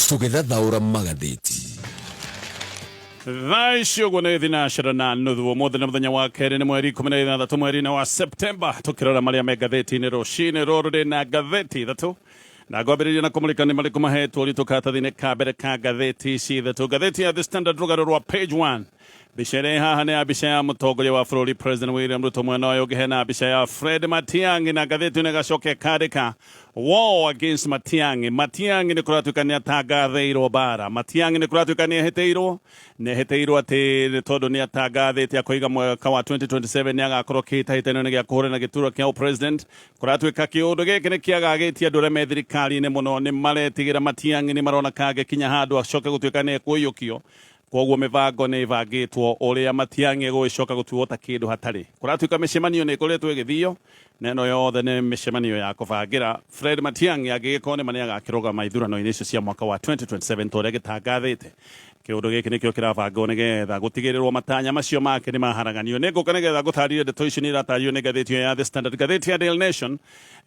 Tũgĩthathaũra magathĩti. Thaa ici ũguo nĩ thinacara na nuthu. Ũmũthĩ nĩ mũthenya wa kerĩ, nĩ mweri 16 mweri-inĩ wa Septemba. Tũkĩrora marĩa me ngathĩti-inĩ rũcinĩ rũrũ, ndĩ na ngathĩti ithatũ na ngwambĩrĩria na kũmũrĩka nĩ marĩkũ mahetwo ũritũ karatathi-inĩ ka mbere ka ngathĩti ici ithatũ. Ngathĩti ya The Standard, rũgano rwa page 1, mbica ĩrĩa ĩ haha nĩ ya mbica ya mũtongoria wa bũrũri President William Ruto. Mwena ũyũ ũngĩ hena mbica ya Fred Matiang'i, na ngathĩti ĩno ĩgacoka ĩkandĩka "War against Matiang'i". Matiang'i nĩ kũratuĩka nĩ atangathĩirwo mbara. Matiang'i nĩ kũratuĩka nĩ ehĩtĩirwo, nĩ ehĩtĩirwo atĩ nĩ tondũ nĩ atangathĩte akoiga mwaka wa 2027 nĩ agakorwo kĩhĩtahĩtano-inĩ gĩa kũhũrana gĩturwa kĩa president. Kũratuĩka kĩũndũ gĩkĩ nĩ kĩagagĩtie andũ arĩa me thirikari-inĩ mũno. Nĩ maretigĩra Matiang'i nĩ marona kangĩkinya handũ acoke gũtuĩka nĩ ekũiyũkio. Kwoguo mĩbango nĩ ĩbangĩtwo ũrĩa Matiang'i egũgĩcoka gũtuo ta kĩndũ hatarĩ. Kũratuĩka mĩcemanio nĩ ĩkoretwo ĩgĩthio, na ĩno yothe nĩ mĩcemanio ya kũbangĩra Fred Matiang'i angĩgĩkorwo nĩma nĩagakĩrũgama ithurano-inĩ icio cia mwaka wa 2027 ta ũrĩa agĩtangathĩte. Kĩũndũ gĩkĩ nĩkĩo kĩrabangwo nĩgetha gũtigĩrĩrwo matanya macio make nĩmaharaganio. Nĩngũka nĩgetha ngũtarĩrie ndeto ici nĩ iratarĩrio nĩ ngathĩti ĩyo ya The Standard. Ngathĩti ya Daily Nation,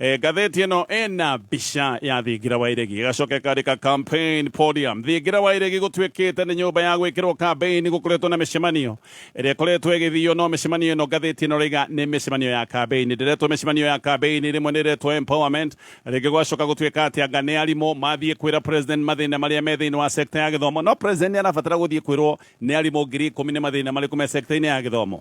Ngathĩti ĩno ĩna mbica ya Thingira wa Iregi, ĩgacoka ĩkandĩka "Campaign podium". Thingira wa Iregi gũtuĩkĩte nĩ nyũmba ya gwĩkĩrwo campaign. Gũkoretwo na mĩcemanio ĩrĩa ĩkoretwo ĩgĩthio, no mĩcemanio ĩno ngathĩti ĩno rĩga nĩ mĩcemanio ya campaign. Ndĩretwo mĩcemanio ya campaign, rĩmwe nĩ ĩretwo empowerment, rĩngĩ gwacoka gũtuĩka atĩ anga nĩ arimũ mathiĩ kwĩra president mathĩna marĩa me thĩinĩ wa sector ya gĩthomo. No president nĩ arabatara gũthiĩ kwĩrwo nĩ arimũ 10,000 nĩ mathĩna marĩkũ me sector-inĩ ya gĩthomo?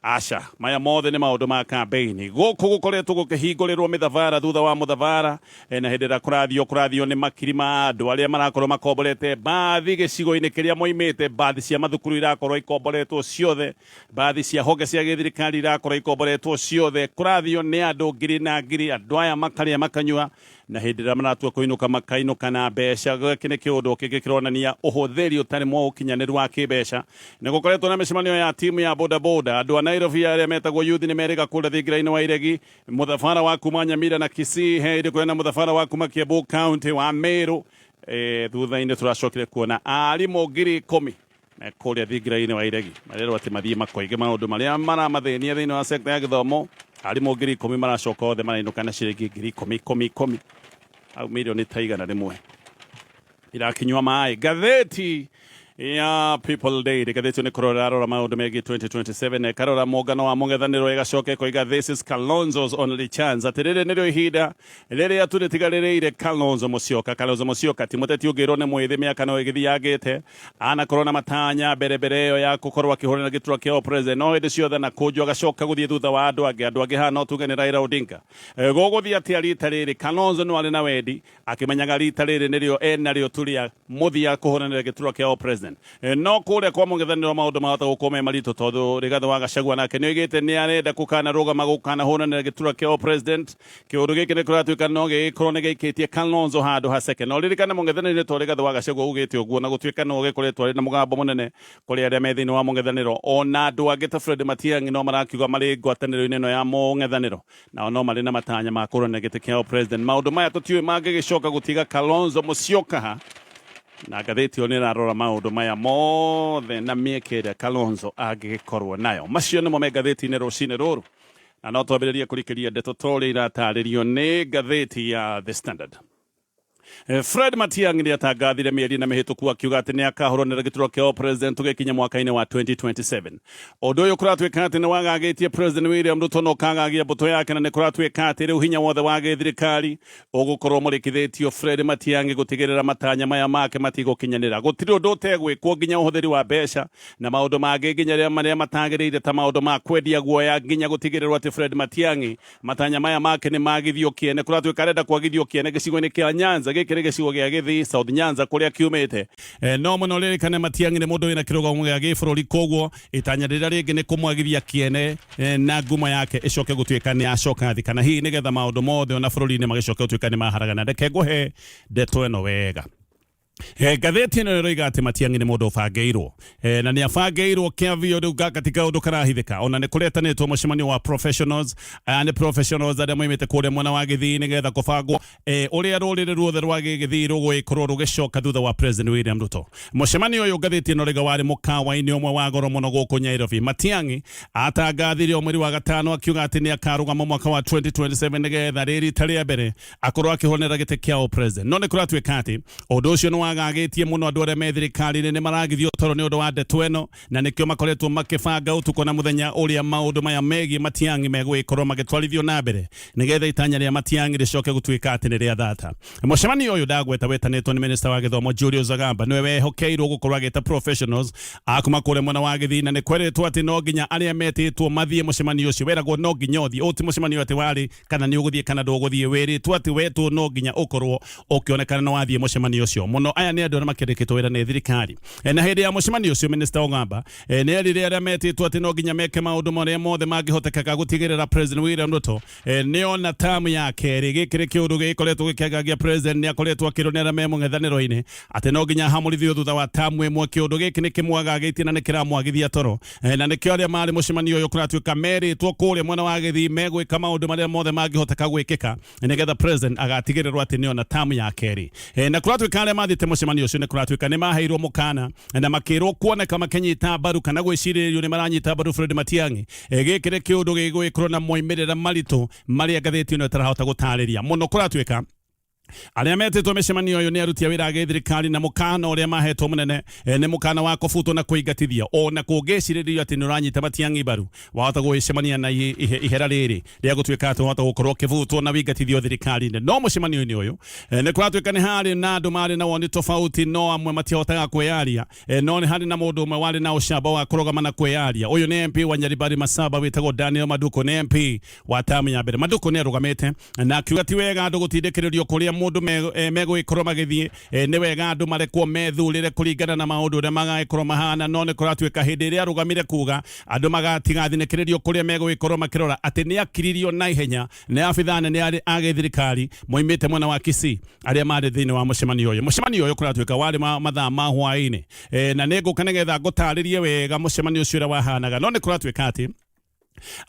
Aca, maya mothe nĩ maũndũ ma kambeini. Gũkũ gũkoretwo gũkĩhingũrĩrwo mĩthabara thutha wa mũthabara, na hĩndĩ ĩrĩa kũrathio kũrathio nĩ makiri ma andũ arĩa marakorwo makomborete mbathi gĩcigo-inĩ kĩrĩa moimĩte. Mbathi cia mathukuru irakorwo ikomboretwo ciothe, mbathi cia honge cia gĩthirikari irakorwo ikomboretwo ciothe. Kũrathio nĩ andũ ngiri na ngiri, andũ aya makarĩa makanyua, na hĩndĩ ĩrĩa maratua kũinũka makainũka na mbeca. Gĩkĩ nĩ kĩũndũ kĩngĩ kĩronania ũhũthĩri ũtarĩ mwa ũkinyanĩru wa kĩmbeca. Nĩ gũkoretwo na mĩcemanio ya timu ya bodaboda. Andũ a Nairobi arĩa metagwo youth nĩ merĩga kũrĩa thingira-inĩ wa Iregi. Mũthabara wa kuma Nyamira na Kisii, he hĩndĩ kũrĩ na mũthabara wa kuma Kiambu County wa Meru. Thutha-inĩ tũracokire kuona arimũ 10,000 me kũrĩa thingira-inĩ wa Iregi, marerwo atĩ mathiĩ makoige maũndũ marĩa maramathĩnia thĩinĩ wa sekta ya gĩthomo. Arimũ 10,000 maracoka othe marainũka na ciringi ngiri ikũmi ikũmi ikũmi, au mirioni ta 100 irakinyua maĩ. Ngathĩti ya People Daily, ngathĩti nĩ kũrora rora maũndũ megiĩ 2027 na ĩkarora mũngano wa mũng'ethanĩro, ĩgacoka ĩkoiga "This is Kalonzo's only chance", atĩ rĩrĩ nĩrĩo ihinda rĩrĩa tu rĩtigarĩrĩire Kalonzo Musyoka. Kalonzo Musyoka ti mũteti ũngĩrwo nĩ mwĩthĩ, mĩaka no ĩgĩthiangĩte. Anakorwo na matanya mbere mbere ĩyo ya gũkorwo akĩhũrana gĩturwa kĩa president, no hĩndĩ ciothe na kũnjwo agacoka gũthiĩ thutha wa andũ angĩ. Andũ angĩ haha no tuge nĩ Raila Odinga. Gũgũthiĩ atĩa rita rĩrĩ? Kalonzo no arĩ na wendi akĩmenyaga rita rĩrĩ nĩrĩo enarĩo tu rĩa mũthia kũhũranĩra gĩturwa kĩa president. No kũrĩa kwa mũng'ethanĩro maũndũ mahota gũkorwo me maritũ, tondũ Rigathĩ wa Gachagua nake nĩ oigĩte nĩ arenda kũkanarũgama gũkanahũranĩra gĩturwa kĩa president. Kĩũndũ gĩkĩ nĩ kũratuĩka no gĩgĩkorwo nĩ gĩikĩtie Kalonzo handũ haceke. No ririkane mũng'ethanĩro to Rigathĩ wa Gachagua ugĩte ũguo, na gũtuĩka no gĩkoretwo arĩ na mũgambo mũnene kũrĩ arĩa me thĩinĩ wa mũng'ethanĩro, ona andũ angĩ ta Fred Matiang'i no marakiuga marĩ ngwatanĩro-inĩ ĩno ya mũng'ethanĩro, nao no marĩ na matanya ma kũrũanĩra gĩtĩ kĩa president. Maũndũ maya tũtiũĩ mangĩgĩcoka gũtiga Kalonzo Musyoka ha, na ngathĩti ĩyo nĩ ĩrarora maũndũ maya mothe na mĩeke ĩrĩa Kalonzo angĩgĩkorwo nayo. Macio nĩmo me ngathĩti-inĩ rũcinĩ rũrũ, na no twambĩrĩrie kũrikĩria ndeto ta ũrĩa iratarĩrio nĩ ngathĩti ya The Standard. Fred Matiang'i nĩ atangathire mĩeri na mĩhĩtũku akiuga atĩ nĩ akahũranĩra gĩturwa kĩa president tũgĩkinya mwaka-inĩ wa 2027. Ũndũ ũyũ kũratuĩka atĩ nĩ wagagĩtie President William Ruto na ũkagagia mbũtũ yake, na nĩ kũratuĩka atĩ rĩu hinya wothe wa gĩthirikari ũgũkorwo mũrĩkithĩtio Fred Matiang'i gũtigĩrĩra matanya maya make matigũkinyanĩra. Gũtirĩ ũndũ ũtegwĩkwo, nginya ũhũthĩri wa mbeca na maũndũ mangĩ, nginya rĩa marĩa matagĩrĩire ta maũndũ ma kwendia guoya, nginya gũtigĩrĩrwo atĩ Fred Matiang'i matanya maya make nĩ magithio kĩene. Kũratuĩka arenda kwagithio kĩene gĩcigo-inĩ kĩa Nyanza. Gĩkĩ nĩ gĩcigo gĩa Gĩthii, South Nyanza, kũrĩa kiumĩte. No mũno ririkane Matiang'i nĩ mũndũ wĩna kĩrũgamo gĩa gĩbũrũri, koguo itanya rĩrĩa rĩngĩ nĩ kũmwagithia kĩene na ngumo yake ĩcoke gũtuĩka nĩ yacoka thĩ, kana hihi nĩgetha maũndũ mothe ona bũrũri-inĩ magĩcoke gũtuĩka nĩ maharagana. Reke ngũhe ndeto ĩno wega. Ngathĩti ĩno ĩroiga atĩ Matiang'i nĩ mũndũ ũbangĩirwo, na nĩ abangĩirwo kĩa biũ. Rĩu gaka ti kaũndũ karahithĩka. Ona nĩ kũretanĩtwo mũcemanio wa professionals. Aya nĩ professionals arĩa moimĩte kũrĩa mwena wa Gĩthii, nĩgetha kũbangwo ũrĩa rũrĩrĩ ruothe rwa Gĩthii rũgũgĩkorwo rũgĩcoka thutha wa President William Ruto. Mũcemanio ũyũ, ngathĩti ĩno rĩga, warĩ mũkawa-inĩ ũmwe wa goro mũno gũkũ Nairobi. Matiang'i atangathire o mweri wa gatano akiuga atĩ nĩ akarũgama mwaka wa 2027, nĩgetha rĩ rita rĩa mbere akorwo akĩhũranĩra gĩtĩ kĩa president. No nĩ kũratuĩka atĩ ũndũ ũcio nĩ wa kĩmwagagĩtie mũno andũ arĩa me thirikari-inĩ nĩ maragithio toro nĩ ũndũ wa ndeto ĩno, na nĩkĩo makoretwo makĩbanga ũtukũ na mũthenya ũrĩa maũndũ maya megiĩ Matiang'i megũgĩkorwo magĩtwarithio na mbere nĩgetha itanya rĩa Matiang'i rĩcoke gũtuĩka atĩ nĩ rĩa thata. Mũcemanio ũyũ ndagweta wetanĩtwo nĩ minista wa gĩthomo Julius Ogamba, nĩwe wehokeirwo gũkorwo agĩta professionals a kuma kũrĩa mwena wa Gĩthii, na nĩ kwerĩtwo atĩ no nginya arĩa metĩtwo mathiĩ mũcemanio ũcio. Weragwo no nginya ũthiĩ, ũyũ ti mũcemanio atĩ warĩ kana nĩ ũgũthiĩ kana ndũgũthiĩ, wĩrĩtwo atĩ wetwo no nginya ũkorwo ũkĩonekana nĩ wathiĩ mũcemanio ũcio mũno. Aya nĩ andũ arĩa makĩandĩkĩtwo wĩra nĩ thirikari. Na hĩndĩ ya mũcemanio ũcio minista Ogamba nĩ erire arĩa metĩtwo atĩ no nginya meke maũndũ marĩa mothe mangĩhotekeka gũtigĩrĩra President William Ruto nĩ ona tamu ya kerĩ. Gĩkĩ nĩ kĩũndũ gĩkoretwo gĩkĩangagia president, nĩ akoretwo akĩrwo nĩ arĩa me mũng'ethanĩro-inĩ atĩ no nginya ahamũrithio thutha wa tamu ĩmwe. Kĩũndũ gĩkĩ nĩ kĩmwagagĩtie na nĩ kĩramwagithia toro, na nĩkĩo arĩa marĩ mũcemanio ũyũ kũratuĩka merĩtwo kũrĩa mwena wa Gĩthii megwĩka maũndũ marĩa mothe mangĩhoteka gwĩkĩka nĩgetha president agatigĩrĩrwo atĩ nĩ ona tamu ya kerĩ. Na kũratuĩka arĩa mathiĩte mũcemanio ũcio nĩ kũratuĩka nĩ maheirwo mũkana na makĩrwo kuoneka makĩnyita mbaru kana gwĩcirĩrio nĩ maranyita mbaru Fred Matiang'i. Gĩkĩ nĩ kĩũndũ gĩgwĩkĩrwo na moimĩrĩra maritũ marĩa ngathĩti ĩno ĩtarahota gũtarĩria mũno. Kũratuĩka arĩa metĩtwo mĩcemanio ũyũ nĩ aruti a wĩra a gĩthirikari, na mũkana ũrĩa mahetwo mũnene nĩ mũkana wa kũbutwo na kũingatithio. Ona kũngĩcirĩrio atĩ nĩ ũranyita Matiang'i mbaru, wahota gũgĩcemania na ihera rĩrĩ rĩa gũtuĩka atĩ wahota gũkorwo ũkĩbutwo na wĩingatithio thirikari-inĩ. No mũcemanio-inĩ ũyũ nĩ kũratuĩka nĩ harĩ na andũ marĩ na woni tofauti, no amwe matihotaga kwĩyaria. No nĩ harĩ na mũndũ ũmwe warĩ na ũcamba wa kũrũgama na kwĩyaria. Ũyũ nĩ MP wa Nyaribari Masaba wĩtagwo Daniel Maduko, nĩ MP wa tamu ya mbere. Maduko nĩ arũgamĩte na akiuga ti wega andũ gũtindĩkĩrĩrio kũrĩa mũndũ megũgĩkorwo magĩthiĩ, nĩ wega andũ marekwo methurĩre kũringana na maũndũ ũrĩa magagĩkorwo mahana. No nĩ kũratuĩka hĩndĩ ĩrĩa arũgamire kuga andũ magatigathinĩkĩrĩrio kũrĩa megũgĩkorwo makĩrora, atĩ nĩ akiririo na ihenya nĩ abithaa nene a gĩthirikari moimĩte mwena wa Kisii arĩa marĩ thĩinĩ wa mũcemanio ũyũ. Mũcemanio ũyũ kũratuĩka warĩ mathaa ma hwaĩ-inĩ, na nĩ ngũka nĩgetha ngũtarĩrie wega mũcemanio ũcio ũrĩa wahanaga. No nĩ kũratuĩka atĩ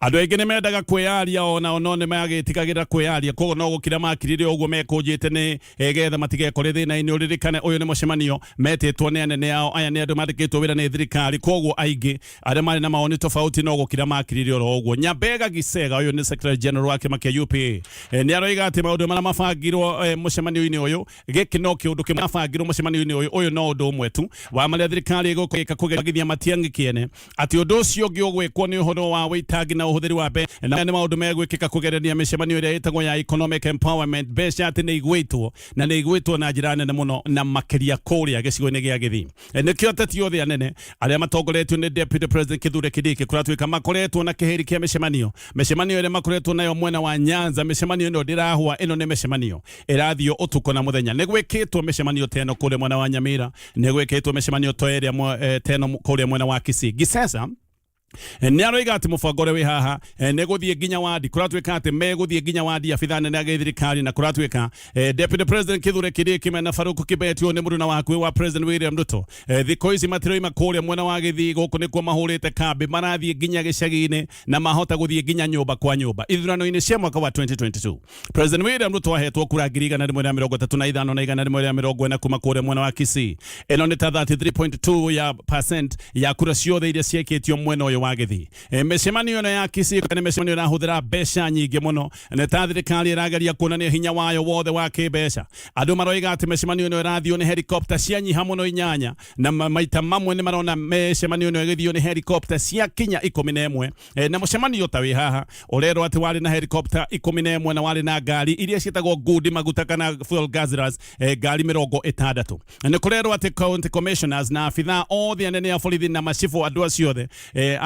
andũ aingĩ nĩ mendaga kwĩyaria onao, no nĩ magĩtigagĩra kwĩyaria, koguo no gũkira makirire ũguo mekũnjĩte nĩ getha matigekore thĩna-inĩ. Ũririkane ũyũ nĩ mũcemanio metĩtwo nĩ anene ao, aya nĩ andũ mandĩkĩtwo wĩra nĩ thirikari, koguo aingĩ arĩa marĩ na mawoni tofauti no gũkira makirire oro ũguo. Nyambega Gisega, ũyũ nĩ Secretary General wa kĩama kĩa UPA, nĩ aroiga atĩ maũndũ marĩa mabangirwo mũcemanio-inĩ ũyũ, gĩkĩ no kĩũndũ kĩmwe mabangirwo mũcemanio-inĩ ũyũ, ũyũ no ũndũ ũmwe tu wa marĩa thirikari ĩgũka kũgegithia Matiang'i kĩene, atĩ ũndũ ũcio ũngĩ ũgwĩkwo nĩ ũhoro wa wĩitangi na ũhũthĩri wa mbeca, na nĩ maũndũ megwĩkĩka kũgerania mĩcemanio ĩrĩa ĩtagwo ya economic empowerment. Mbeca atĩ nĩ igwĩtwo na nĩ igwĩtwo na njĩra nene mũno, na makĩria kũrĩa gĩcigo-inĩ gĩa Gĩthii. Nĩkĩo ateti othe anene arĩa matongoretio nĩ Deputy President Kithure Kindiki kũratuĩka makoretwo na kĩhĩri kĩa mĩcemanio, mĩcemanio ĩrĩa makoretwo nayo mwena wa Nyanza. Mĩcemanio ĩno ndĩrahũa, ĩno nĩ mĩcemanio ĩrathiĩ ũtukũ na mũthenya. Nĩ gwĩkĩtwo mĩcemanio ta ĩno kũrĩa mwena wa Nyamira, nĩ gwĩkĩtwo mĩcemanio ta ĩrĩa ta ĩno kũrĩa mwena wa Kisii. Gisesa nĩ aroiga atĩ mũbango ũrĩa wĩ haha nĩ gũthiĩ nginya wandi, kũratuĩka atĩ megũthiĩ nginya wandi abithaa nene a gĩthirikari, na kũratuĩka Deputy President Kithure Kindiki mena Farouk Kibet, ũyũ nĩ mũruna wa hakuhĩ wa President William Ruto, thikũ ici matiroima kũrĩa mwena wa Gĩthii, gũkũ nĩkuo mahũrĩte kambĩ, marathiĩ nginya gĩcagi-inĩ na mahota gũthiĩ nginya nyũmba kwa nyũmba. Ithurano-inĩ cia mwaka wa 2022 President William Ruto ahetwo kura 135,140 kuma kũrĩa mwena wa Kisii. Ĩno nĩ ta 33.2 ya percent ya kura ciothe iria ciekĩtio mwena ũyũ wa Gĩthii. Mĩcemanio ĩno ya Kisii nĩ mĩcemanio ĩrahũthĩra mbeca nyingĩ mũno, nĩ ta thirikari ĩrageria kuonania hinya wayo wothe wa kĩmbeca. Andũ maroiga atĩ mĩcemanio ĩno ĩrathio nĩ helicopter cianyiha mũno 8, na maita mamwe nĩ marona mĩcemanio ĩno ĩgĩthio nĩ helicopter cia kinya 11. Na mũcemanio ta wĩ haha ũrerwo atĩ warĩ na helicopter 11 na warĩ na ngari iria ciĩtagwo ngundi maguta kana fuel guzzlers, ngari 60. Nĩ kũrerwo atĩ county commissioners na abithaa othe anene a borithi na macibũ, andũ acio othe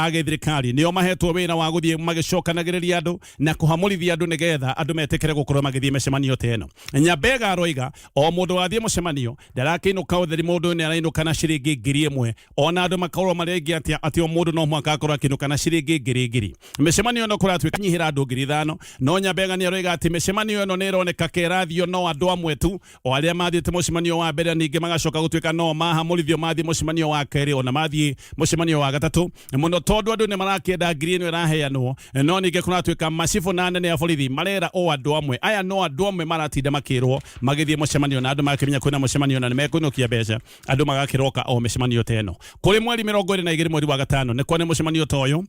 a gĩthirikari nĩo mahetwo wĩra wa gũthiĩ magĩcokanagĩrĩria andũ na kũhamũrithia andũ nĩgetha andũ metĩkĩre gũkorwo magĩthiĩ mĩcemanio ta ĩno. Nyambega aroiga o mũndũ wathiĩ mũcemanio ndarakĩinũka ũtheri, mũndũ nĩ arainũka na ciringi 1000, ona andũ makorwo marĩ aingĩ atĩa, atĩ o mũndũ no mũhaka akorwo akĩinũka na ciringi ngiri ngiri. Mĩcemanio ĩno kũratuĩka nyihĩra andũ 5000, no Nyambega nĩ aroiga atĩ mĩcemanio ĩno nĩ ĩroneka kerathio no andũ amwe tu, o arĩa mathiĩte mũcemanio wa mbere, ningĩ magacoka gũtuĩka no mahamũrithio mathiĩ mũcemanio wa kerĩ, ona mathiĩ mũcemanio wa gatatũ mũno, tondũ andũ nĩ marakĩenda ngiri ĩno ĩraheanwo. No ningĩ kũratuĩka macibũ na anene a borithi marera o andũ amwe aya, no andũ amwe maratinda makĩrwo magĩthiĩ mũcemanio, na andũ makĩmenya kwĩna mũcemanio na nĩ mekũinũkia mbeca, andũ magakĩroka o mĩcemanio ta ĩno. Kũrĩ mweri 22 mweri wa gatano nĩ kwa nĩ mũcemanio ta ũyũ.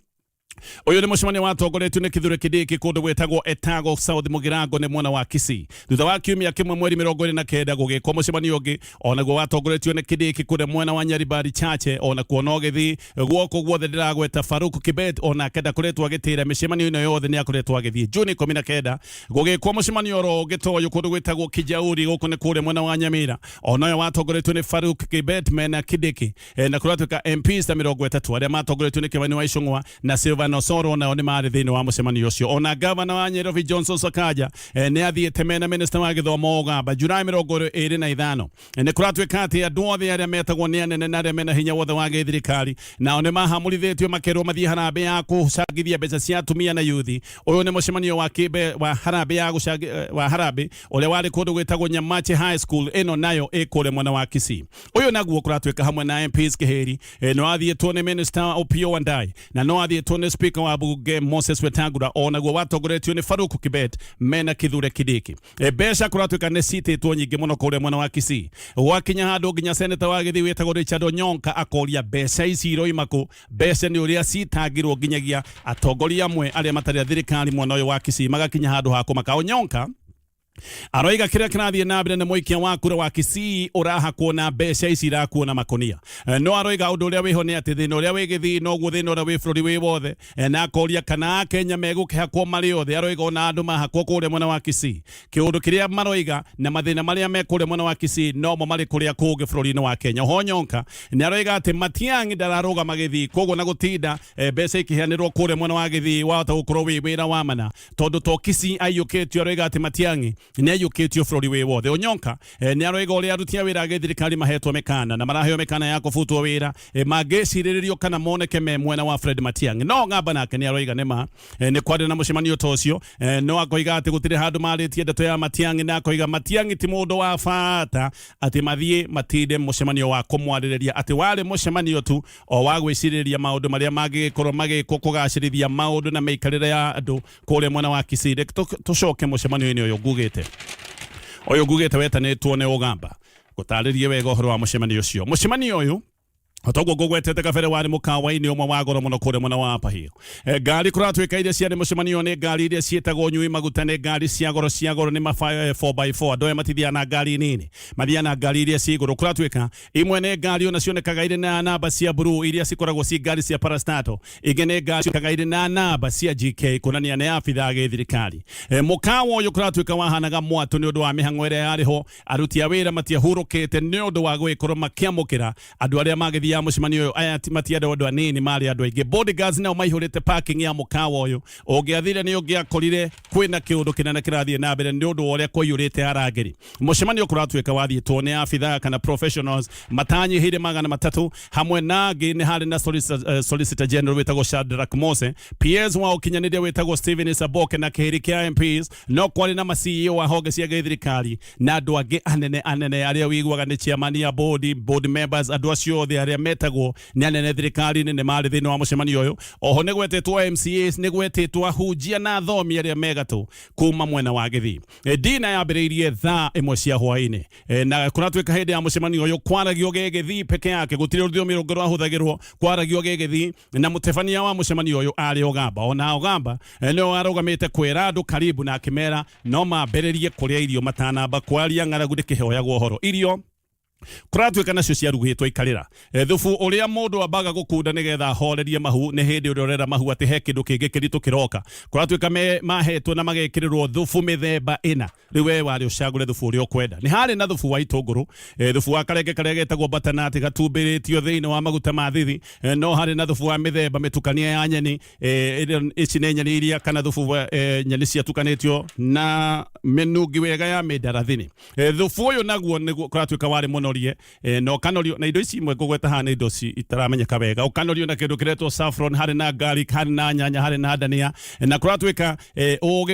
Uyu ni mucemanio watongoretio ni Kithure Kindiki kundu gwitagwo Etago South Mugirango ni mwena wa Kisii. Thutha wa kiumia kimwe mweri 29 gugikwo mucemanio ungi onaguo watongoretio ni Kindiki kuria mwena wa Nyaribari Chache, onakuo no githii guoko guothe ndiragweta Farouk Kibet onake ndakoretwo agitira micemanio ino yothe ni akoretwo agithii. Juni 19 gugikwo mucemanio oro ungi ta uyu kundu gwitagwo Kijauri guku ni kuria mwena wa Nyamira, onayo watongoretio ni Farouk Kibet mena Kindiki, na kuratuika MPs ta 30 aria matongoretio ni Kimani wa Ichung'wa na Silvano Osoro nao nĩ marĩ thĩinĩ wa mũcemanio ũcio. Ona gavana wa Nairobi Johnson Sakaja nĩ athiĩte mena minister wa gĩthomo Ogamba Julai 25. Nĩ kũratuĩka atĩ andũ othe arĩa metagwo nĩ anene na arĩa mena hinya wothe wa gĩthirikari nao nĩ mahamũrithĩtio makerwo mathiĩ harambĩ ya kũcangithia mbeca cia atumia na yuthi. Ũyũ nĩ mũcemanio wa kĩmbe wa harambĩ ya wa harambĩ ũrĩa warĩ kũndũ gwĩtagwo Nyamache High School, ĩno nayo ĩ kũrĩa mwena wa Kisii. Ũyũ naguo kũratuĩka hamwe na MPs Kĩhĩri, no athiĩtwo nĩ minister Opiyo Wandayi na no athiĩtwo nĩ speaker wa bunge Moses Wetangula, onaguo watongoretio nĩ Farouk Kibet mena Kithure Kindiki. Mbeca kũratuĩka nĩ citĩtwo nyingĩ mũno kũrĩa mwena wa Kisii, gwakinya handũ nginya seneta wa Gĩthii wĩtagwo Richard Onyonka akoria mbeca ici iroima kũ. Mbeca nĩ ũrĩa citangirwo nginyagia atongoria amwe arĩa matarĩ a thirikari mwena ũyũ wa Kisii magakinya handũ ha kũmaka. Onyonka aroiga kĩrĩa kĩrathiĩ na mbere nĩ mũikia wa kura wa Kisii ũrahakwo na mbeca ici irakuo na makonia. No aroiga ũndũ ũrĩa wĩho nĩ atĩ thĩna ũrĩa wĩ Gĩthii noguo thĩna ũrĩa wĩ bũrũri wĩ wothe, na akoria kana Akenya megũkĩhakwo marĩ othe. Aroiga ona andũ mahakwo kũrĩa mwena wa Kisii, kĩũndũ kĩrĩa maroiga na mathĩna marĩa me kũrĩa mwena wa Kisii nomo marĩ kũrĩa kũngĩ bũrũri-inĩ wa Kenya. Oho Onyonka nĩ aroiga atĩ Matiang'i ndararũgama Gĩthii, koguo na gũtinda mbeca ikĩheanĩrwo kũrĩa mwena wa Gĩthii wahota gũkorwo wĩ wĩra wa mana tondũ to Kisii aiyũkĩtio. Aroiga atĩ Matiang'i nĩ aiyũkĩtio bũrũri wĩ wothe. Onyonka nĩ aroiga ũrĩa aruti a wĩra a gĩthirikari mahetwo mĩkana na maraheo mĩkana ya kũbutwo wĩra mangĩcirĩrĩrio kana moneke me mwena wa Fred Matiang'i. No Ng'amba nake nĩ aroiga nĩma nĩ kwarĩ na mũcemanio ta ũcio, no akoiga atĩ gũtirĩ handũ marĩtie ndeto ya Matiang'i, na akoiga Matiang'i ti mũndũ wa bata atĩ mathiĩ matinde mũcemanio wa kũmwarĩrĩria, atĩ warĩ mũcemanio tu o wa gwĩcirĩria maũndũ marĩa mangĩgĩkorwo magĩkwo kũgacĩrithia maũndũ na mĩikarĩre ya andũ kũrĩa mwena wa Kisii. Reke tũcoke mũcemanio-inĩ ũyũ ngugĩte, ũyũ ngugĩte wetanĩtwo nĩ Ũgamba gũtarĩrie wega ũhoro wa mũcemanio ũcio. Mũcemanio ũyũ toguo ngũgwetete kabere warĩ mũkawa-inĩ ũmwe wa goro mũno kũrĩa mwena wa Upper Hill. Ngari kũratuĩka iria ciarĩ mũcemanio nĩ ngari iria ciĩtagwo nyui maguta, nĩ ngari cia goro cia goro, nĩ ma 4x4. Andũ aya matithiaga na ngari nini, mathiaga na ngari iria ci igũrũ. Kũratuĩka imwe nĩ ngari ona cionekaga irĩ na namba cia blue iria cikoragwo ci ngari cia parastato, ingĩ nĩ ngari cionekaga irĩ na namba cia GK kuonania nĩ abithaa a gĩthirikari. Mũkawa ũyũ kũratuĩka wahanaga mwatũ nĩ ũndũ wa mĩhang'o ĩrĩa yarĩ ho. Aruti a wĩra matiahurũkĩte nĩ ũndũ wa gũgĩkorwo makĩamũkĩra andũ arĩa magĩthiaga mũcemanio ũyũ. Aya matiarĩ andũ anini, marĩ andũ aingĩ. Bodyguards nao maihũrĩte parking ya mũkawa ũyũ. Ũngĩathire nĩ ũngĩakorire kwĩna kĩũndũ kĩnene kĩrathiĩ na mbere nĩ ũndũ wa ũrĩa kwaiyũrĩte arangĩri. Mũcemanio kũratuĩka wathiĩtwo nĩ abithaa kana professionals matanyihĩire 300, hamwe na angĩ nĩ harĩ na solicitor general wĩtagwo Shadrack Mose, PS wa ũkinyanĩria wĩtagwo Stephen Saboke na kĩhĩri kĩa MPs, no kwarĩ na ma CEO wa honge cia gĩthirikari na andũ angĩ anene anene arĩa wĩiguaga nĩ chairman ya board members, andũ acio othe arĩa metagwo nĩ anene thirikari-inĩ nĩ marĩ thĩinĩ wa mũcemanio ũyũ. Oho nĩ gwetĩtwo MCAs, nĩ gwetĩtwo ahunjia na athomi arĩa megatũ kuma mwena wa Gĩthii. Dina yambĩrĩirie thaa 1 cia hwaĩ-inĩ, na kũratuĩka hĩndĩ ya mũcemanio ũyũ kwaragio gĩgĩthii peke yake, gũtirĩ rũthiomi rũngĩ rwahũthagĩrwo, kwaragio gĩgĩthii, na mũtebania wa mũcemanio ũyũ arĩ Ogamba. Ona Ogamba nĩwe warũgamĩte kwĩra andũ karibu na akĩmera no mambĩrĩrie kũrĩa irio matanamba kwaria ng'aragu ndĩkĩhoyagwo ũhoro. Irio kũratuĩka nacio ciarugĩtwo ikarĩra. Thubu ũrĩa mũndũ ambaga gũkunda nĩgetha ahorerie mahu nĩ hĩndĩ ũrĩa ũrera mahu atĩ he kĩndũ kĩngĩ kĩritũ kĩroka. Kũratuĩka mahetwo na magekĩrĩrwo thubu mĩthemba ĩna. Rĩu we warĩ ũcagũre thubu ũrĩa ũkwenda. Nĩ harĩ na thubu wa itũngũrũ, thubu wa karenge karĩa getagwo butternut gatumbĩrĩtio thĩinĩ wa maguta ma thithi, no harĩ na thubu wa mĩthemba mĩtukanie ya nyeni, ici nĩ nyeni iria kana thubu wa nyeni ciatukanĩtio na mĩnungi wega ya mĩndarathini. Thubu ũyũ naguo nĩguo kũratuĩka warĩ mũnorie, na ũkanorio na indo ici imwe ngũgweta haha nĩ indo itaramenyeka wega. Ũkanorio na kĩndũ kĩretwo saffron, harĩ na garlic, harĩ na nyanya, harĩ na dania, na kũratuĩka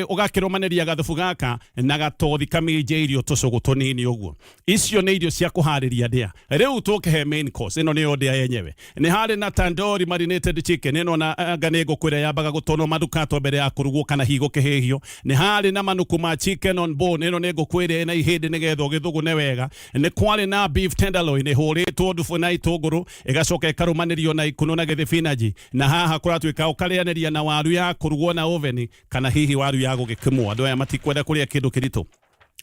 ũgakĩrũmanĩria gathubu gaka na gatothi kamĩnjĩirio tũcũgũ tũnini ũguo. Icio nĩ irio cia kũharĩria ndĩa. Rĩu tũkĩhe main course, ĩno nĩyo ndĩa yenyewe. Nĩ harĩ na tandoori marinated chicken, ĩno na anga nĩ ngũkwĩra yambaga gũtonwo manukato mbere ya kũrugwo kana hihi gũkĩhĩhio. Nĩ harĩ na manuku ma chicken on bone, ĩno nĩ ngũkwĩra ĩna ihĩndĩ nĩgetha ũgĩthũgũne wega. Nĩ kwarĩ na wa beef tenderloin ĩhũrĩtwo ndubu na itũngũrũ ĩgacoka ĩkarũmanĩrio na ikuno na gĩthibinanji, na haha kũratuĩka ũkarĩanĩria na waru ya kũrugwo na oven kana hihi waru ya gũgĩkimwo. Andũ aya matikwenda kũrĩa kĩndũ kĩritũ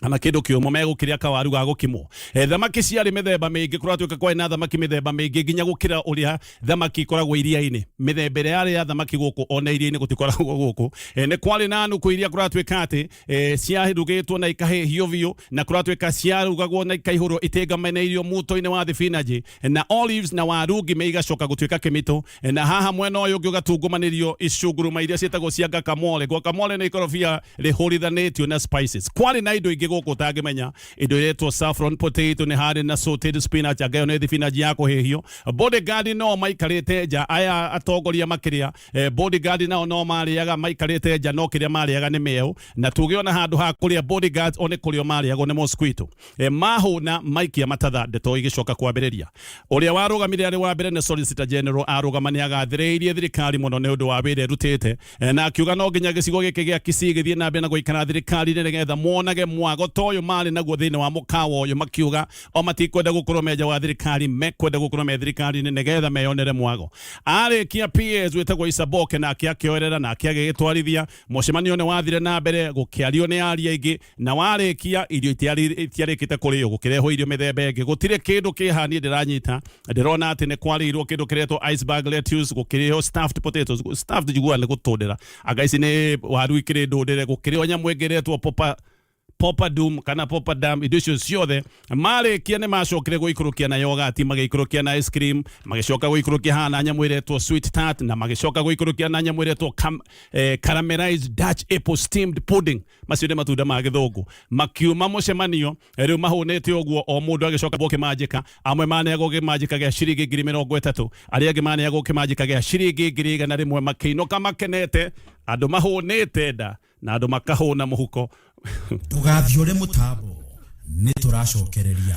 kana kĩndũ kĩũmũ, megũkĩrĩa kawaru ga gũkimwo. Thamaki ciarĩ mĩthemba mĩingĩ, kũratuĩka kwarĩ na thamaki mĩthemba mĩingĩ nginya gũkĩra ũrĩa thamaki ikoragwo iria-inĩ. Mĩthemba ĩrĩa yarĩ ya thamaki gũkũ ona iria-inĩ gũtikoragwo gũkũ. Nĩ kwarĩ na nũkũ iria kũratuĩka atĩ ciarugĩtwo na ikahĩhio biũ, na kũratuĩka ciarugagwo na ikaihũrwo itingameneirio muto-inĩ wa thibinanji na olives na waru ngime igacoka gũtuĩka kĩmitũ. Na haha mwena ũyũ ũngĩ ũgatungumanĩrio icunguruma iria ciĩtagwo cia guacamole. Guacamole nĩ ikorobia rĩhũrithanĩtio na spices. Kwarĩ na indo ingĩ gũkũ ũtangĩmenya, indo iretwo saffron potato, nĩ harĩ na sauteed spinach, anga ĩyo nĩ thibinanji ya kũhĩhio. Bodyguard no maikarĩte nja, aya atongoria makĩrĩa, bodyguard nao no marĩaga maikarĩte nja, no kĩrĩa marĩaga nĩ mĩeũ, na tuge ona handũ ha kũrĩa bodyguards o nĩ kũrĩo marĩagwo nĩ mosquito. Mahũna maikia matatha, ndeto igĩcoka kwambĩrĩria. Ũrĩa warũgamire arĩ wa mbere nĩ Solicitor General, arũgama nĩ agathĩrĩirie thirikari mũno nĩ ũndũ wa wĩra ĩrutĩte, na akiuga no nginya gĩcigo gĩkĩ gĩa Kisii gĩthiĩ na mbere na gũikara thirikari-inĩ nĩgetha monage mwago ta ũyũ marĩ naguo thĩinĩ wa mũkawa ũyũ, makiuga o matikwenda gũkorwo me nja wa thirikari, mekwenda gũkorwo me thirikari-inĩ nĩgetha meyonere mwago. Arĩkia PS wĩtagwo Isaboke nake akĩoerera nake agĩgĩtwarithia mũcemanio. Nĩ wathire na mbere gũkĩario nĩ aria aingĩ, na warĩkia irio itiarĩkĩte kũrĩo, gũkĩrehwo irio mĩthemba ĩngĩ. Gũtirĩ kĩndũ kĩha niĩ ndĩranyita, ndĩrona atĩ nĩ kwarĩirwo kĩndũ kĩretwo iceberg lettuce, gũkĩrĩo stuffed potatoes. Stuffed njiguaga nĩ gũtũndĩra, anga ici nĩ waru ikĩrĩ ndũndĩre. Gũkĩrĩo nyamũ ĩngĩ ĩretwo popadum kana popadam. Indo icio ciothe marĩkia nĩ macokire gũikũrũkia na yogati, magĩikũrũkia na ice cream, magĩcoka gũikũrũkia haha na nyamũ ĩretwo sweet tart, na magĩcoka gũikũrũkia na nyamũ ĩretwo caramelized Dutch apple steamed pudding. Macio nĩ matunda ma gĩthũngũ. Makiuma mũcemanio rĩu mahũnĩte ũguo, o mũndũ agĩcoka bwo kĩmanjĩka. Amwe maneagwo kĩmanjĩka gĩa ciringi 30,000, arĩa angĩ maneagwo kĩmanjĩka gĩa ciringi 100,000. Makĩinũka makenete, andũ mahũnĩte nda na andũ makahũna mũhuko. Ndũgathiũre mũtambo, nĩ tũracokereria.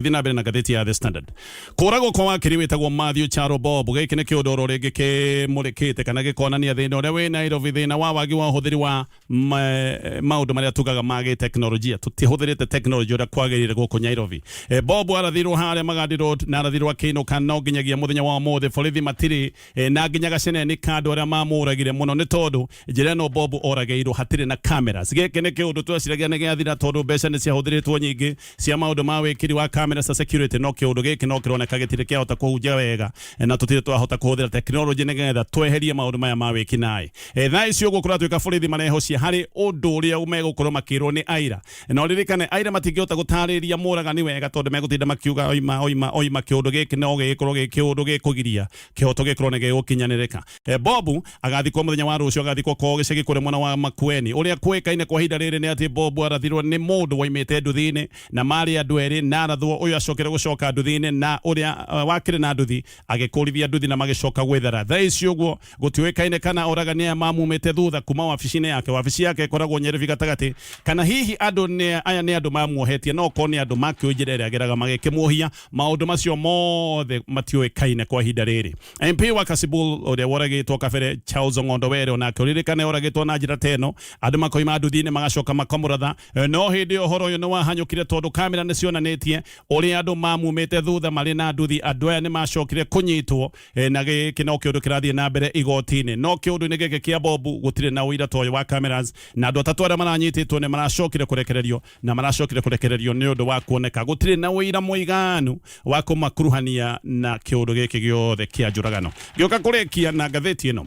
Thiĩ na mbere na ngathĩti ya The Standard. Kũragwo kwa wakiri wĩtagwo Matthew Charo Bob, gĩkĩ nĩ kĩũndũ oro rĩngĩ kĩmũrĩkĩte kana gĩkonania thĩna ũrĩa wĩ Nairobi, thĩna wa wagi wa ũhũthĩri wa maũndũ marĩa tugaga ma gĩteknolojia. Tũtihũthĩrĩte teknolojia ũrĩa kwagĩrĩire gũkũ Nairobi. Bob arathirwo harĩa Magadi Road na arathirwo akĩinũka, no nginyagia mũthenya wa ũmũthĩ borithi matirĩ na nginya gaceneni ka andũ arĩa mamũragire mũno, nĩ tondũ njĩra ĩno Bob oragĩirwo hatirĩ na cameras. Gĩkĩ nĩ kĩũndũ tweciragia nĩ gĩathira tondũ mbeca nĩ ciahũthĩrĩtwo nyingĩ cia maũndũ ma wĩkĩri wa kamera cia security, no kĩũndũ gĩkĩ no kĩroneka gĩtirĩ kĩahota kũhunjia wega, na tũtirĩ twahota kũhũthĩra tekinoronjĩ nĩgetha tweherie maũndũ maya ma wĩkinaĩ. Thaa ici ũguo kũratuĩka borithi marehocia harĩ ũndũ ũrĩa megũkorwo makĩrwo nĩ aira, na ũririkane aira matingĩhota gũtarĩria mũragani wega tondũ megũtinda makiuga oima oima oima. Kĩũndũ gĩkĩ no gĩgĩkorwo gĩ kĩũndũ gĩkũgiria kĩhoto gĩkorwo nĩ gĩgũkinyanĩrĩka. Bobu agathikwo mũthenya wa rũciũ, agathikwo kwao gĩcagi kũrĩa mwena wa Makueni. Ũrĩa kũĩkaine kwa ihinda rĩrĩ nĩ atĩ Bobu arathirwo nĩ mũndũ waimĩte nduthi-inĩ, na marĩ andũ erĩ, na arathwo ũyũ acokere gũcoka nduthi-inĩ, na ũrĩa wakĩrĩ na nduthi agĩkũrithia nduthi na magĩcoka gwĩthara. Thaa ici ũguo gũtiũĩkaine kana oragani aya mamumĩte thutha kuma wabici-inĩ yake. Wabici yake ĩkoragwo Nyeri gatagatĩ, kana hihi andũ nĩ aya nĩ andũ mamuohetie, no korwo nĩ andũ makĩũĩ njĩra ĩrĩa ageraga magĩkĩmuohia. Maũndũ macio mothe matiũĩkaine kwa ihinda rĩrĩ. MP wa Kasipul ũrĩa woragĩtwo kabere, Charles Ong'ondo Were, onake ũririkane oragĩtwo na njĩra ta ĩno, andũ makoima nduthi-inĩ magacoka makamũratha. No hĩndĩ ĩyo ũhoro ũyũ nĩ wahanyũkire tondũ kamera nĩ cionanĩtie ũrĩa andũ mamumĩte thutha marĩ na nduthi. Andũ aya nĩ macokire kũnyitwo, na gĩkĩ no kĩũndũ kĩrathiĩ na mbere igoti-inĩ. No kĩũndũ-inĩ gĩkĩ kĩa Bobu gũtirĩ na ũira ta ũyũ wa cameras, na andũ atatũ arĩa maranyitĩtwo nĩ maracokire kũrekererio, na maracokire kũrekererio nĩ ũndũ wa kuoneka gũtirĩ na ũira mũiganu wa kũmakuruhania na kĩũndũ gĩkĩ gĩothe kĩa njũragano. Ngĩũka kũrĩkia na ngathĩti ĩno,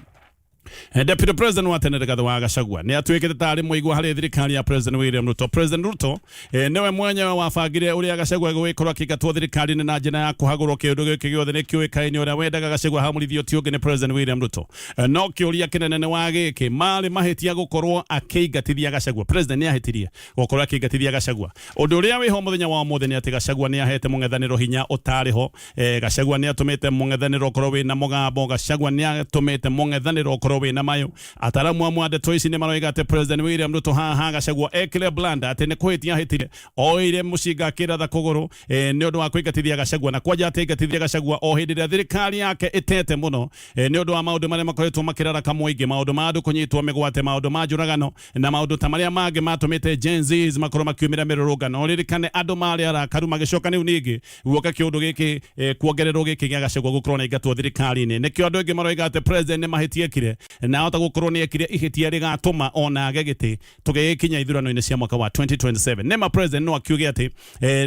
Deputy President wa tene Rigathi wa Gachagua nĩ atuĩkĩte tarĩ mũigua harĩ thirikari ya President William Ruto. President Ruto nĩwe mwenyewe wabangire ũrĩa Gachagua gũgĩkorwo akĩingatwo thirikari-inĩ na njĩra ya kũhagũrwo. Kĩũndũ gĩkĩ gĩothe nĩ kĩũĩkaine, ũrĩa wendaga Gachagua hamũrithio ti ũngĩ nĩ President William Ruto. No kĩũria kĩnene nĩ wa gĩkĩ, marĩ mahĩtia gũkorwo akĩingatithia Gachagua? President nĩ ahĩtirie gũkorwo akĩingatithia Gachagua? Ũndũ ũrĩa wĩho mũthenya wa ũmũthĩ nĩ atĩ Gachagua nĩ ahete mũng'ethanĩro hinya ũtarĩ ho. Gachagua nĩ atũmĩte mũng'ethanĩro ũkorwo wĩna mũgambo. Gachagua nĩ atũmĩte mũng'ethanĩro ũkorwo Gũkorwo wĩna mayũ. Ataramu amwe a ndeto ici nĩ maroiga atĩ President William Ruto haha Gachagua ekire blunder, atĩ nĩ kũhĩtia ahĩtire, oire mũcinga akĩratha kũgũrũ nĩ ũndũ wa kũingatithia Gachagua, na kwanja atĩ aingatithia Gachagua o hĩndĩ ĩrĩa thirikari yake ĩtete mũno nĩ ũndũ wa maũndũ marĩa makoretwo makĩraraka mũingĩ, maũndũ ma andũ kũnyitwo mĩgwate, maũndũ ma njũragano na maũndũ ta marĩa mangĩ matũmĩte Gen Zs makorwo makiumĩra mĩrũrũngano. Ririkane andũ marĩ arakaru magĩcoka rĩu ningĩ guoka kĩũndũ gĩkĩ kuongererwo gĩkĩ gĩa Gachagua gũkorwo nĩ aingatwo thirikari-inĩ. Nĩkĩo andũ aingĩ maroiga atĩ president nĩ mahĩtia ekire, na ahota gũkorwo nĩ ekire ihĩtia rĩgatũma ona age gĩtĩ tũgĩgĩkinya ithurano-inĩ cia mwaka wa 2027. Nĩma president no akiuge atĩ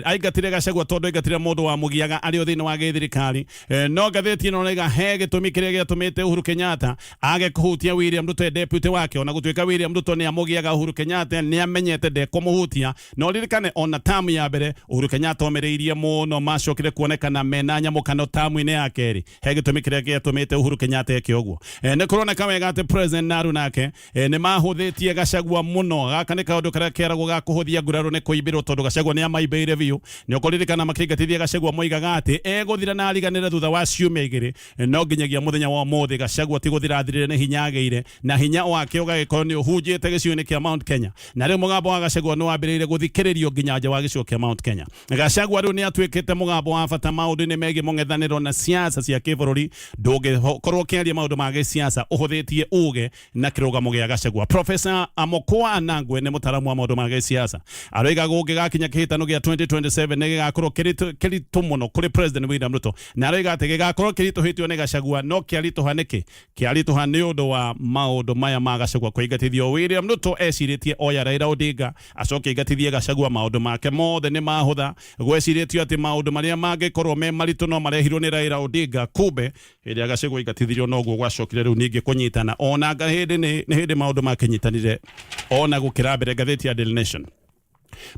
aingatire Gachagua tondũ aingatire mũndũ wamũgiaga arĩ o thĩinĩ wa gĩthirikari, no ngathĩti ĩno ĩrauga he gĩtũmi kĩrĩa gĩatũmĩte Uhuru Kenyatta age kũhutia William Ruto e deputy wake, ona gũtuĩka William Ruto nĩ amũgiaga Uhuru Kenyatta nĩ amenyete ndekũmũhutia. Na ũririkane ona tamu ya mbere Uhuru Kenyatta omĩrĩirie mũno, macokire kuonekana mena nyamũkano tamu-inĩ ya kerĩ. He gĩtũmi kĩrĩa gĩatũmĩte Uhuru Kenyatta eke ũguo. Nĩ kũroneka wega atĩ president na Aru nake nĩ mahũthĩtie Gachagua mũno. Gaka nĩ kaũndũ karĩa keragwo ga kũhũthia nguraro nĩ kũimbĩrwo, tondũ Gachagua nĩ amaimbĩire biũ. Nĩ ũkũririkana makĩingatithia Gachagua moigaga atĩ egũthira na ariganĩre thutha wa ciumia igĩrĩ, no nginyagia mũthenya wa ũmũthĩ Gachagua ti gũthira athirire, nĩ hinya agĩire, na hinya wake ũgagĩkorwo nĩ ũhunjĩte gĩcigo-inĩ kĩa Mount Kenya. Na rĩu mũgambo wa Gachagua nĩ wambĩrĩire gũthikĩrĩrio nginya nja wa gĩcigo kĩa Mount Kenya. Gachagua rĩu nĩ atuĩkĩte mũgambo wa bata maũndũ-inĩ megiĩ mũng'ethanĩro na siasa cia kĩbũrũri. Ndũngĩkorwo ũkĩaria maũndũ ma gĩsiasa ũhũthĩtie uge na kĩrũgamo gĩa Gachagua. Professor Amokoa Anangwe nĩ mũtaramu wa maũndũ ma gĩsiasa, aroiga gũngĩgakinya kĩhĩtano gĩa 2027 nĩ gĩgakorwo kĩritũ mũno kũrĩ President William Ruto, na aroiga atĩ gĩgakorwo kĩritũhĩtio nĩ Gachagua. No kĩaritũha nĩkĩ? Kĩaritũha nĩ ũndũ wa maũndũ maya ma Gachagua kũingatithio. William Ruto ecirĩtie oya Raila Odinga acoke aingatithie Gachagua, maũndũ make mothe nĩ mahũtha. Gwecirĩtio atĩ maũndũ marĩa mangĩkorwo me maritũ no marehirwo nĩ Raila Odinga, kumbe hĩndĩ ya Gachagua aingatithirio noguo gwacokire rĩu ningĩ kũnyitana. Ona anga hĩndĩ nĩ hĩndĩ maũndũ makĩnyitanire ona gũkĩra mbere. Ngathĩti ya Daily Nation,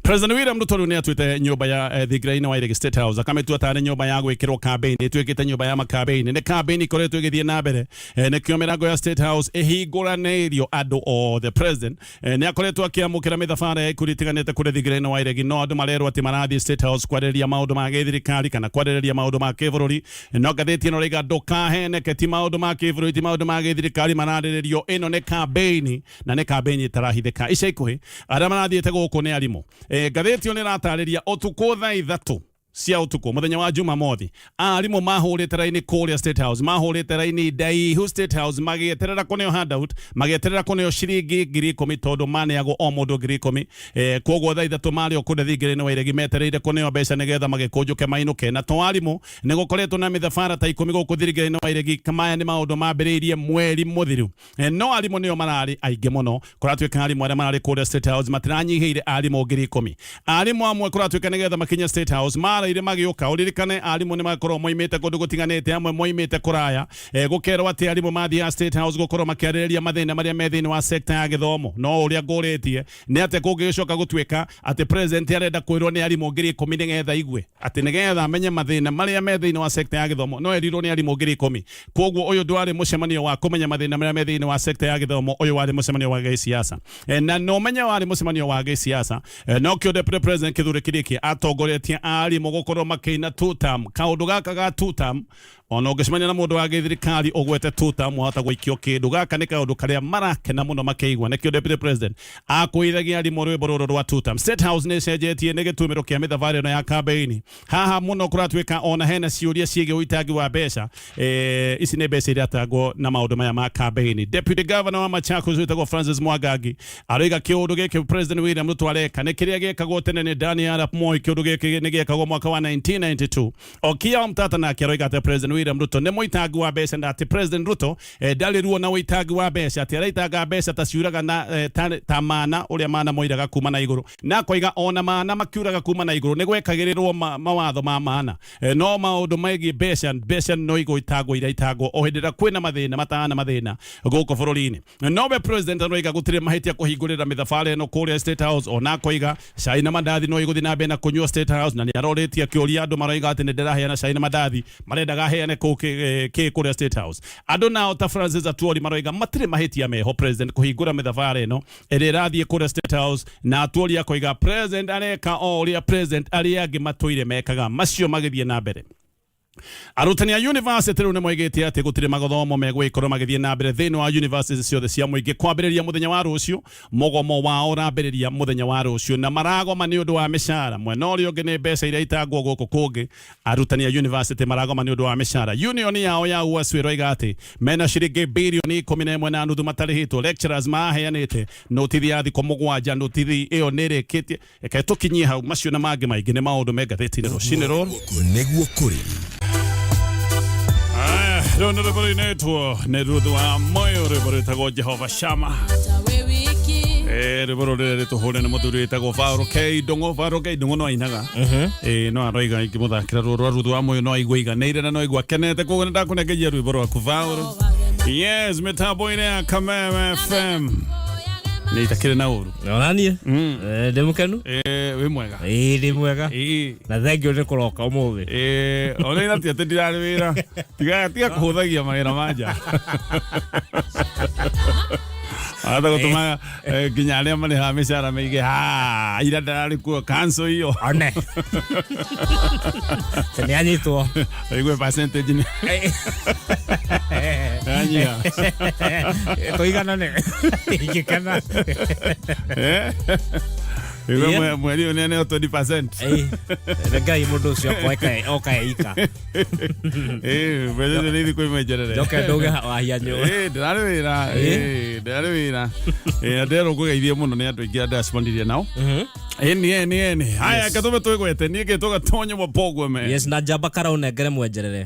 President William Ruto rĩu nĩ atuĩte nyũmba ya Thingira-inĩ wa Iregi State House, akamĩtua tarĩ nyũmba ya gwĩkĩrwo campaign. Ĩtuĩkĩte nyũmba ya macampaign, nĩ campaign ikoretwo ĩgĩthiĩ na mbere, nĩkĩo mĩrango ya State House ĩhingũranĩirio andũ othe. President nĩ akoretwo akĩamũkĩra mĩthabara ya ikundi itiganĩte kũrĩa Thingira-inĩ wa Iregi, no andũ marerwo atĩ marathiĩ State House kwarĩrĩria maũndũ ma gĩthirikari kana kwarĩrĩria maũndũ ma kĩbũrũri. No ngathĩti ĩno rĩiga ndũkaheneke, ti maũndũ ma kĩbũrũri, ti maũndũ ma gĩthirikari mararĩrĩrio, ĩno nĩ campaign, na nĩ campaign ĩtarahithĩka. Ica ikuhĩ arĩa marathiĩte gũkũ nĩ arimũ. Ngathĩti ĩyo nĩ ĩratarĩria ũtukũ thaa 3 cia ũtukũ mũthenya wa Jumamothi, arimũ mahũrĩte raini kũrĩa State House, mahũrĩte raini ndaihu State House magĩeterera kũneo handout, magĩeterera kũneo ciringi 10,000, tondũ maneagwo o mũndũ 10,000. Koguo thaa 3 marĩ o kũrĩa Thingira-inĩ wa Iregi metereire kũneo mbeca nĩgetha magĩkũnjũke mainũke. Na to arimũ, nĩ gũkoretwo na mĩthabara ta 10 gũkũ Thingira-inĩ wa Iregi. Maya nĩ maũndũ mambĩrĩirie mweri mũthiru, no arimũ nĩo mararĩ aingĩ mũno. Kũratuĩka arimũ arĩa mararĩ kũrĩa State House matiranyihĩire arimũ 10,000. Arimũ amwe kũratuĩka nĩgetha makinye State House maraire magĩũka. Ũririkane arimũ nĩ makorwo moimĩte kũndũ gũtiganĩte, amwe moimĩte kũraya. Gũkerwo atĩ arimũ mathiaga State House gũkorwo makĩarĩrĩria mathĩna marĩa me thĩinĩ wa sekta ya gĩthomo. No ũrĩa ngũrĩtie nĩ atĩ kũngĩgĩcoka gũtuĩka atĩ president arenda kwĩrwo nĩ arimũ 10,000 nĩgetha igue atĩ nĩgetha amenye mathĩna marĩa me thĩinĩ wa sekta ya gĩthomo, no erirwo nĩ arimũ 10,000. Koguo ũyũ ndwarĩ mũcemanio wa kũmenya mathĩna marĩa me thĩinĩ wa sekta ya gĩthomo, ũyũ warĩ mũcemanio wa gĩsiasa. Na no menye warĩ mũcemanio wa gĩsiasa, no kĩo Deputy President Kithure Kindiki atongoretie arimũ gũkorwo makĩina two term. Kaũndũ gaka ga two term, ona ũngĩcemania na mũndũ wa gĩthirikari ũgwete two term, wahota gũikio kĩndũ. Gaka nĩ kaũndũ karĩa marakena mũno makĩigua, nĩkĩo Deputy President akũithagia arimũ rwĩmbo rũrũ rwa two term. State House nĩ ĩcenjetie nĩ gĩtumĩro kĩa mĩthabarĩ ĩno ya campaign haha mũno. Kũratuĩka ona hena ciũria ciĩgiĩ ũitangi wa mbeca. Ici nĩ mbeca iratangwo na maũndũ maya ma campaign. Deputy Governor wa Machakos wĩtagwo Francis Mwangangi aroiga kĩũndũ gĩkĩ President William Ruto areka nĩ kĩrĩa gĩekagwo tene nĩ Daniel Arap Moi. Kĩũndũ gĩkĩ nĩ gĩekagwo mwaka wa 1992. Okiya Omtata nake aroiga atĩ President William Ruto nĩ mũitangi wa mbeca, na atĩ President Ruto ndarĩ ruo na ũitangi wa mbeca, atĩ araitanga mbeca ta ciuraga na ta mana ũrĩa mana moiraga kuma na igũrũ, na akoiga ona mana makiuraga kuma na igũrũ nĩ gwekagĩrĩrwo mawatho ma mana, no maũndũ megiĩ mbeca, mbeca no igũitangwo iraitangwo o hĩndĩ ĩrĩa kwĩna mathĩna matana mathĩna gũkũ bũrũri-inĩ. Nowe president aroiga gũtirĩ mahĩtia kũhingũrĩra mĩthabarĩ ĩno kũrĩa State House, ona akoiga cai na mandathi no igũthiĩ na mbere na kũnyua State House, na nĩ arorĩtie akĩũria andũ maroiga atĩ nĩ ndĩraheana cai na mandathi, marendaga heane kũ kĩ kũrĩa State House. Andũ nao ta Francis Atwoli maroiga matirĩ mahĩtia meho president kũhingũra mĩthabarĩ ĩno ĩrĩa ĩrathiĩ kũrĩa State House, na Atwoli akoiga president areka o ũrĩa president arĩa angĩ matũire mekaga. Macio magĩthiĩ na mbere. Arutani a university rĩu nĩ moigĩte atĩ gũtirĩ magothomo megũgĩkorwo magĩthiĩ na mbere thĩinĩ wa university ciothe cia mũingĩ kwambĩrĩria mũthenya wa rũciũ. Mũgomo wao ũrambĩrĩria mũthenya wa rũciũ na maragoma nĩ ũndũ wa mĩcara. Mwena ũrĩa ũngĩ nĩ mbeca iria itangwo gũkũ kũngĩ. Arutani a university maragoma nĩ ũndũ wa mĩcara. Union yao ya UASU ĩroiga atĩ mena ciringi birioni 11.5 matarĩhĩtwo. Lecturers maraheanĩte notithi ya thikũ 7, notithi ĩyo nĩ ĩrĩkĩtie. Reke tũkinyie hau, macio na mangĩ maingĩ nĩ maũndũ me ngathĩti-inĩ rũcinĩ rũrũ. Nĩguo kũrĩ. Aya, rĩu nĩ rwĩmbo rũinĩtwo nĩ Ruth wa Moyo, rwĩmbo rwĩtagwo Jehova Shama. Rwĩmbo rũrũ rĩrĩa rĩtũhũre nĩ mũthuri wĩtagwo Paul K Ndũng'ũ. Paul K Ndũng'ũ no ainaga. No aroiga ingĩmũthakĩra rũrũ rwa Ruth wa Moyo no aigue aiganĩire na no aigue akenete, koguo nĩ ndakũnengeria rwĩmbo rwaku Paul. Yes, mĩtambo-inĩ ya Kameme FM nĩ itakĩrĩ na ũru. Onanie ndĩ mũkenu. Wĩ mwega? Ĩĩ, ndĩ mwega. Na thengio nĩ kũroka ũmũthĩ. Ona ira ti atĩ ndirarĩ wĩra. Tiga tiga kũhũthagia mawĩra ma nja. Wahota gũtũma nginya arĩa marĩhaga mĩcara meige ha ira ndararĩ kuo cancel iyo. One nĩ anyitwo. Aigue percentage nĩ yanyiha. Tũiganane ingĩkena. Igue mweri ũyũ nĩ 20%. Ĩĩ, Ngai mũndũ ũcio oka eika. Mbeca icio nĩ ithikũ imwe njerere. Njoke ndũge wahianyũ. Ndĩrarĩ wĩra. Ndĩrarĩ wĩra. Na ndĩrerwo ngũgeithie mũno nĩ andũ aingĩ arĩa ndĩracemanirie nao. Ĩni ĩni ĩni. Haya, reke tũbe twĩgwete niĩ ngĩtwo Gatonyo Mapogwe me. Yes, na njamba kara ũnengere mwenjerere.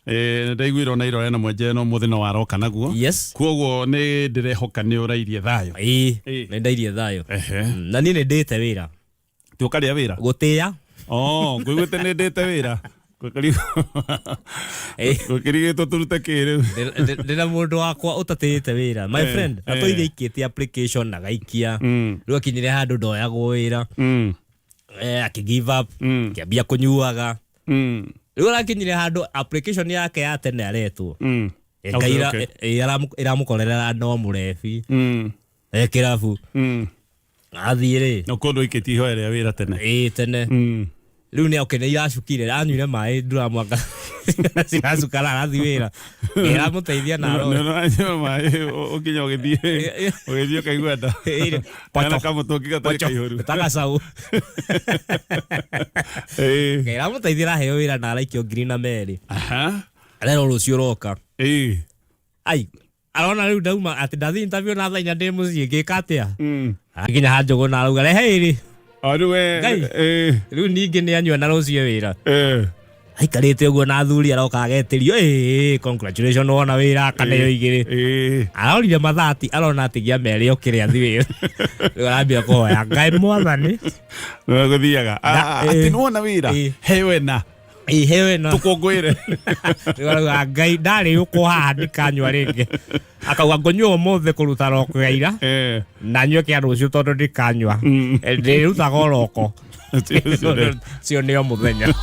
Nĩ ndaiguire ona irore na mwenjere no mũthĩ no waroka naguo. Yes. Koguo nĩ ndĩrehoka nĩ ũrairie thayũ. Ĩĩ, nĩ ndairie thayũ. Na niĩ nĩ ndĩte wĩra. Ti ũkarĩa wĩra? Gũtĩĩa. Oh, ngũiguĩte nĩ ndĩte wĩra. Gũkĩrigĩtwo tũrute kĩ rĩu? Ndĩna mũndũ wakwa ũtatĩĩte wĩra. My friend, atũire aikĩtie application na gaikia. Rĩu akinyire handũ ndoyagwo wĩra. Akĩ give up, akĩambia kũnyuaga. Rĩu arakinyire handũ application yake ya tene aretwo. Ngai ĩramũkorerera no mũrebi. Kĩrabu. Athiĩ rĩ. No kũndũ aikĩtie ihoya rĩa wĩra tene. Ĩĩ, tene. Rĩu nĩ okay, nĩ iracukire, anyuire maĩ ndũramwaka ciracuka na arathiĩ wĩra. Ĩramũteithia na aroe. Nĩ ũranyua maĩ ũkinya ũgĩthiĩ ũgĩthiĩ ũkaigua nda. Kana kamũtũngi gatarĩ kaihũru. Ta gacaũ. Ĩramũteithia ĩraheo wĩra na araikio 2,000. Arerwo rũciũ ũroka. Ai, arona rĩu ndauma atĩ ndathiĩ interview na thaa 4 ndĩ mũciĩ ngĩka atĩa? Akinya ha njũgũ na arauga rehe ĩrĩ. O rĩu we. Ngai. Rĩu ningĩ nĩ anyua na rũciũ wĩra. Aikarĩte ũguo na athuri aroka agetĩrio, ĩĩ, congratulations wona wĩra akaneo 2. Arorire mathati arona atigia merĩ okĩre athiĩ wĩra. Rĩu arambia kũhoya Ngai mwathani. Nĩ gũthiaga. Atĩ nĩ wona wĩra. Hewe na. Iheo ĩno. Tũkũngũĩre. Rĩu arauga Ngai ndarĩ ũkwo haha ndikanyua rĩngĩ. Akauga ngũnyua ũmũthĩ kũruta roko ya ira. Na nyue kĩa rũciũ tondũ ndikanyua. Ndĩrutaga o roko. Cio nĩ o mũthenya.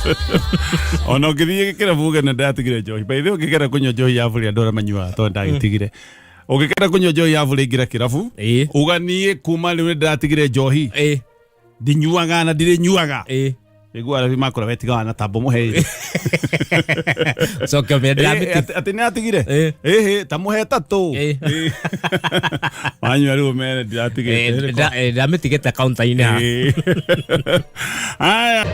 Ona ũngĩthiĩ kĩrabu uge nĩ ndatigire njohi. By the way ũngĩkenda kũnyua njohi ya bũrĩ andũ arĩa manyuaga tondũ ndagĩtigire. Ũngĩkenda kũnyua njohi ya bũrĩ ingĩra kĩrabu. Uga niĩ kuma rĩu nĩ ndĩratigire njohi. Ndinyuaga na ndirĩnyuaga. Nĩguo arabi makora wetiga na tambo mũhe. Coke ũmĩre ndĩramĩti. Atĩ nĩ atigire? Ĩhĩ, ta mũhe tatũ. Wanyua rĩu ũmere ndiratigĩte. Ndĩramĩtigĩte kaunta-inĩ haha. Haya.